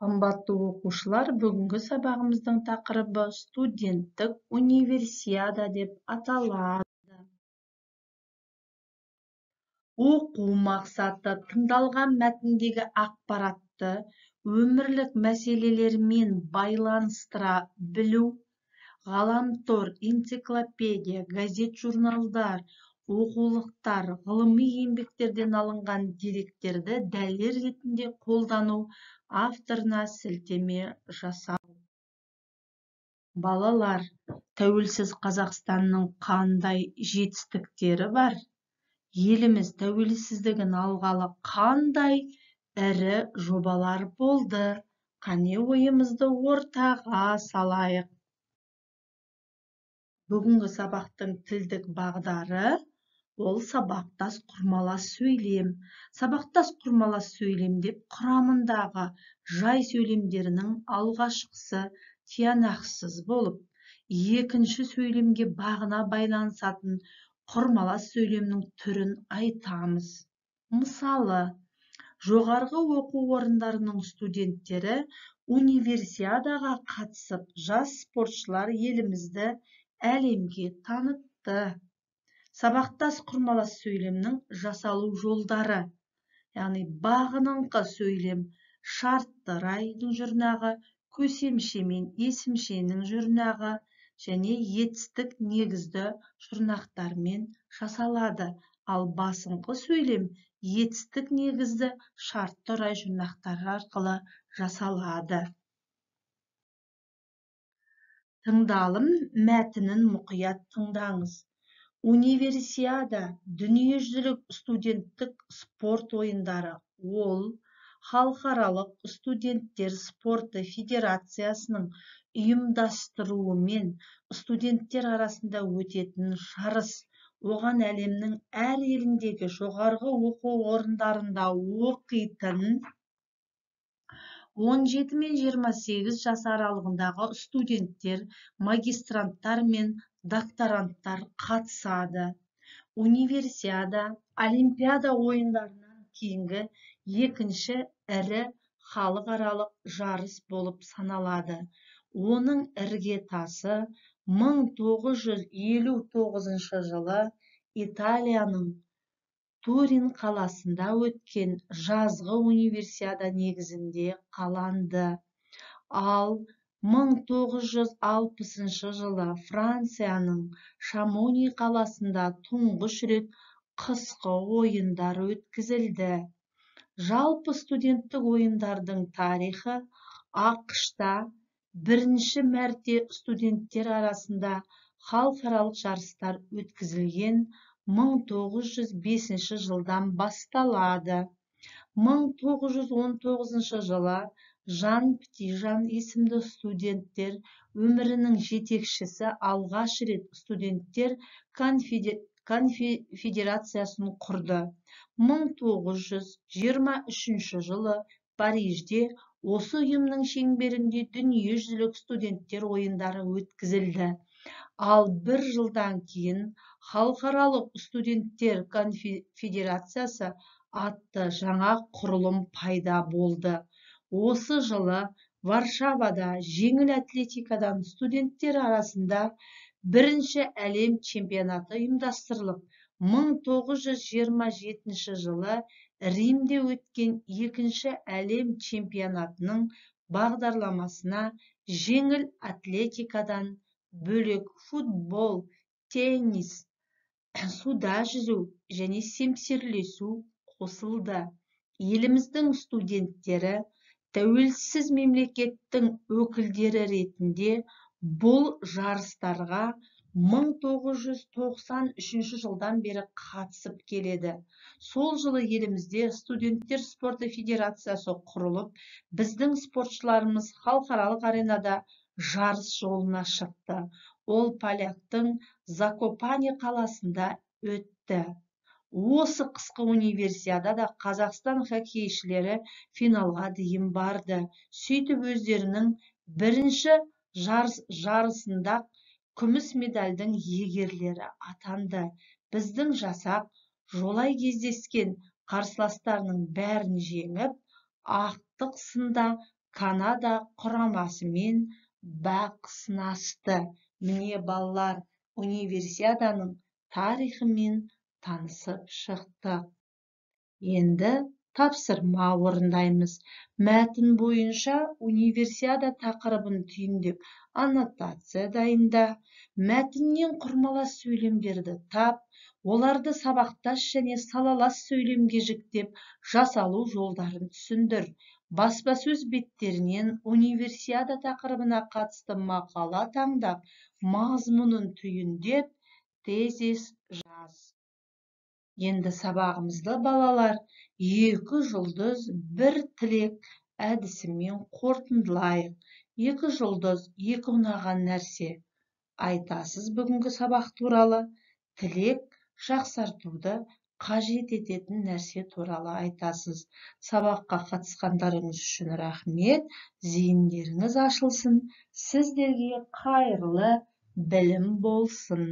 Қымбатты оқушылар, бүгінгі сабағымыздың тақырыбы студенттік универсиада деп аталады. Оқу мақсаты: тыңдалған мәтіндегі ақпаратты өмірлік мәселелермен байланыстыра білу, ғаламтор, энциклопедия, газет-журналдар, оқулықтар, ғылыми еңбектерден алынған деректерді дәлел ретінде қолдану, авторына сілтеме жасау. Балалар, тәуелсіз Қазақстанның қандай жетістіктері бар? Еліміз тәуелсіздігін алғалы қандай ірі жобалар болды? Қане, ойымызды ортаға салайық. Бүгінгі сабақтың тілдік бағдары ол сабақтас құрмалас сөйлем. Сабақтас құрмалас сөйлем деп құрамындағы жай сөйлемдерінің алғашқысы тиянақсыз болып, екінші сөйлемге бағына байланысатын құрмалас сөйлемнің түрін айтамыз. Мысалы, жоғарғы оқу орындарының студенттері универсиадаға қатысып, жас спортшылар елімізді әлемге танытты. Сабақтас құрмалас сөйлемнің жасалу жолдары, яғни бағыныңқы сөйлем шартты райдың жұрнағы, көсемше мен есімшенің жұрнағы және етістік негізді жұрнақтармен жасалады. Ал басыңқы сөйлем етістік негізді шартты рай жұрнақтары арқылы жасалады. Тыңдалым мәтінін мұқият тыңдаңыз. Универсиада дүниежүзілік студенттік спорт ойындары. Ол халықаралық студенттер спорты федерациясының ұйымдастыруымен студенттер арасында өтетін жарыс. Оған әлемнің әр еліндегі жоғарғы оқу орындарында оқитын 17 мен 28 жас аралығындағы студенттер, магистранттар мен докторанттар қатысады. Универсиада Олимпиада ойындарынан кейінгі екінші ірі халықаралық жарыс болып саналады. Оның іргетасы 1959 жылы Италияның Турин қаласында өткен жазғы универсиада негізінде қаланды. Ал 1960 жылы Францияның Шамони қаласында тұңғыш рет қысқы ойындар өткізілді. Жалпы студенттік ойындардың тарихы АҚШ-та бірінші мәрте студенттер арасында халықаралық жарыстар өткізілген 1905 жылдан басталады. 1919 жылы Жан Птижан есімді студенттер өмірінің жетекшісі алғаш рет студенттер конфедерациясын құрды. 1923 жылы Парижде осы ұйымның шеңберінде дүниежүзілік студенттер ойындары өткізілді. Ал бір жылдан кейін Халықаралық студенттер конфедерациясы атты жаңа құрылым пайда болды. Осы жылы Варшавада жеңіл атлетикадан студенттер арасында бірінші әлем чемпионаты ұйымдастырылып, 1927 жылы Римде өткен екінші әлем чемпионатының бағдарламасына жеңіл атлетикадан бөлек футбол, теннис, суда жүзу және семсерлесу қосылды. Еліміздің студенттері тәуелсіз мемлекеттің өкілдері ретінде бұл жарыстарға 1993 жылдан бері қатысып келеді. Сол жылы елімізде студенттер спорты федерациясы құрылып, біздің спортшыларымыз халықаралық аренада жарыс жолына шықты. Ол поляктың Закопане қаласында өтті. Осы қысқы универсиадада Қазақстан хоккейшілері финалға дейін барды. Сөйтіп өздерінің бірінші жарысында күміс медальдің иегерлері атанды. Біздің жасақ жолай кездескен қарсыластарының бәрін жеңіп, ақтық сында Канада құрамасымен бақ сынасты. Міне, балалар, универсиаданың тарихымен танысып шықтық. Енді тапсырма орындаймыз. Мәтін бойынша универсиада тақырыбын түйіндеп, аннотация дайында. Мәтіннен құрмалас сөйлемдерді тап, оларды сабақтас және салалас сөйлемге жіктеп, жасалу жолдарын түсіндір. Баспасөз беттерінен универсиада тақырыбына қатысты мақала таңдап, мазмұнын түйіндеп, тезис жаз. Енді сабағымызды, балалар, екі жұлдыз, бір тілек әдісімен қорытындылайық. Екі жұлдыз, екі ұнаған нәрсе айтасыз бүгінгі сабақ туралы. Тілек, жақсартуды қажет ететін нәрсе туралы айтасыз. Сабаққа қатысқандарыңыз үшін рахмет. Зейіндеріңіз ашылсын. Сіздерге қайырлы білім болсын.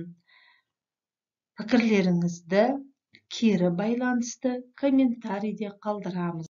Пікірлеріңізді, кері байланысты комментарийде қалдырамыз.